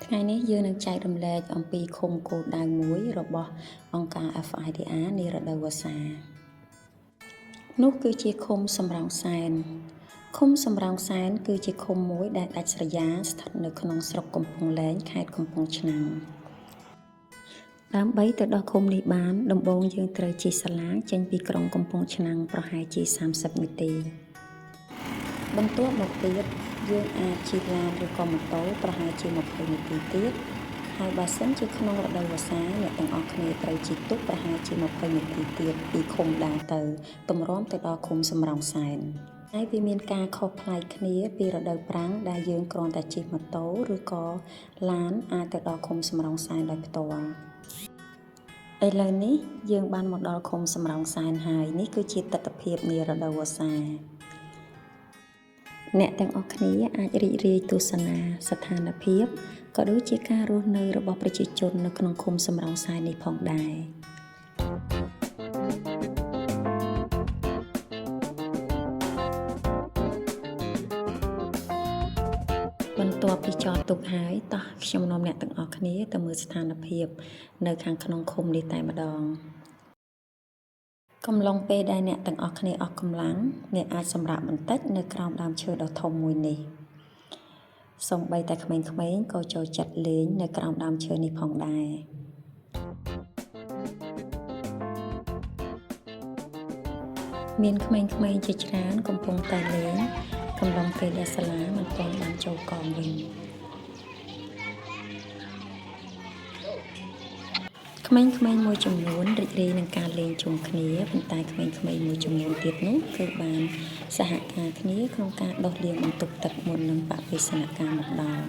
ថ្ងៃនេះយើងនឹងចែករំលែកអំពីឃុំគោលដៅមួយរបស់អង្គការ FIDR នារដូវវស្សានោះគឺជាឃុំសំរោងសែនឃុំសំរោងសែនគឺជាឃុំមួយដែលដាច់ស្រយាលស្ថិតនៅក្នុងស្រុកកំពង់លែងខេត្តកំពង់ឆ្នាំងដើម្បីទៅដល់ឃុំនេះបានដំបូងយើងត្រូវជិះសាឡាងចេញពីក្រុងកំពង់ឆ្នាំងប្រហែលជា30នាទីបន្ទាប់មកទៀតយើងអាចជិះឡានឬក៏ម៉ូតូប្រហែលជា20នាទីទៀតហើយបើសិនជាក្នុងរដូវវស្សាអ្នកទាំងអស់គ្នាត្រូវជិះទូកប្រហែលជា20នាទីទៀតពីឃុំដើរទៅទម្រាំទៅដល់ឃុំសំរោងសែនហើយវាមានការខុសប្លែកគ្នាពីរដូវប្រាំងដែលយើងគ្រាន់តែជិះម៉ូតូឬក៏ឡានអាចទៅដល់ឃុំសំរោងសែនដោយផ្ទាល់ឥឡូវនេះយើងបានមកដល់ឃុំសំរោងសែនហើយនេះគឺជាទិដ្ឋភាពនារដូវវស្សាអ្នកទាំងអស់គ្នាអាចរីករាយទស្សនាស្ថានភាពក៏ដូចជាការរស់នៅរបស់ប្រជាជននៅក្នុងឃុំសំរោងសែននេះផងដែរបន្ទាប់ពីចតទុកហើយតោះខ្ញុំនាំអ្នកទាំងអស់គ្នាទៅមើលស្ថានភាពនៅខាងក្នុងឃុំនេះតែម្ដងកំឡុងពេលដែលអ្នកទាំងអស់គ្នាអស់កម្លាំងអ្នកអាចសម្រាកបន្តិចនៅក្រោមដើមឈើដ៏ធំមួយនេះសូម្បីតែក្មេងៗក៏ចូលចិត្តលេងនៅក្រោមដើមឈើនេះផងដែរមានក្មេងៗជាច្រើនកំពុងតែលេងកំឡុងពេលដែលសាលាមិនទាន់បានចូលកងវិញក្មេងៗមួយចំនួនរីករាយនឹងការលេងជុំគ្នាប៉ុន្តែក្មេងៗមួយចំនួនទៀតនោះគឺបានសហការគ្នាក្នុងការដោះលាងបន្ទប់ទឹកមុននឹងបវេសនកម្មមកដល់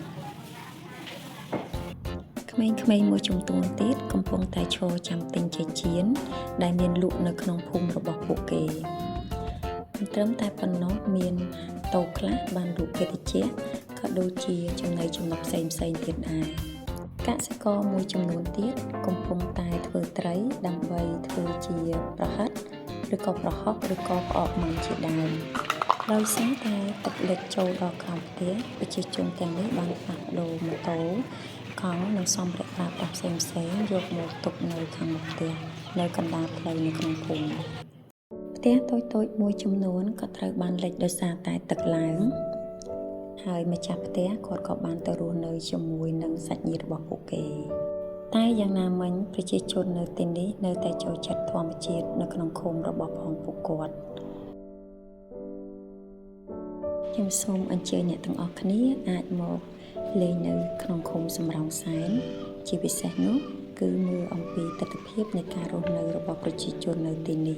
ក្មេងៗមួយចំនួនទៀតកំពុងតែឈរចាំទិញចេកចៀនដែលមានលក់នៅក្នុងភូមិរបស់ពួកគេមិនត្រឹមតែប៉ុណ្ណោះមានតូបខ្លះបានលក់ភេសជ្ជៈក៏ដូចជាចំណីចំណុកផ្សេងៗទៀតដែរកសិករមួយចំនួនទៀតកំពុងតែធ្វើត្រីដើម្បីធ្វើជាប្រហិតឬក៏ប្រហុកឬក៏ផ្អកមុំជាដើមដោយសារតែទឹកលិចចូលដល់ក្រោមផ្ទះប្រជាជនទាំងនេះបានផ្លាស់ប្ដូរម៉ូតូកង់និងសម្ភារៈប្រើប្រាស់ផ្សេងៗយកមកទុកនៅខាងមុខផ្ទះនៅកណ្ដាលផ្លូវនៅក្នុងភូមិផ្ទះតូចៗមួយចំនួនក៏ត្រូវបានលិចដោយសារតែទឹកឡើងហើយម្ចាស់ផ្ទះគាត់ក៏បានទៅរស់នៅជាមួយនឹងសាច់ញាតិរបស់ពួកគេតែយ៉ាងណាមិញប្រជាជននៅទីនេះនៅតែចូលចិត្តធម្មជាតិនៅក្នុងឃុំរបស់ផងពួកគាត់ខ្ញុំសូមអញ្ជើញអ្នកទាំងអស់គ្នាអាចមកលេងនៅក្នុងឃុំសំរោងសែនជាពិសេសនោះគឺមើលអំពីទិដ្ឋភាពនៃការរស់នៅរបស់ប្រជាជននៅទីនេះ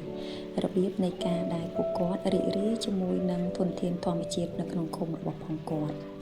របៀបនៃការដែលពួកគាត់រីករាយជាមួយនឹងធនធានធម្មជាតិនៅក្នុងឃុំរបស់ផងគាត់។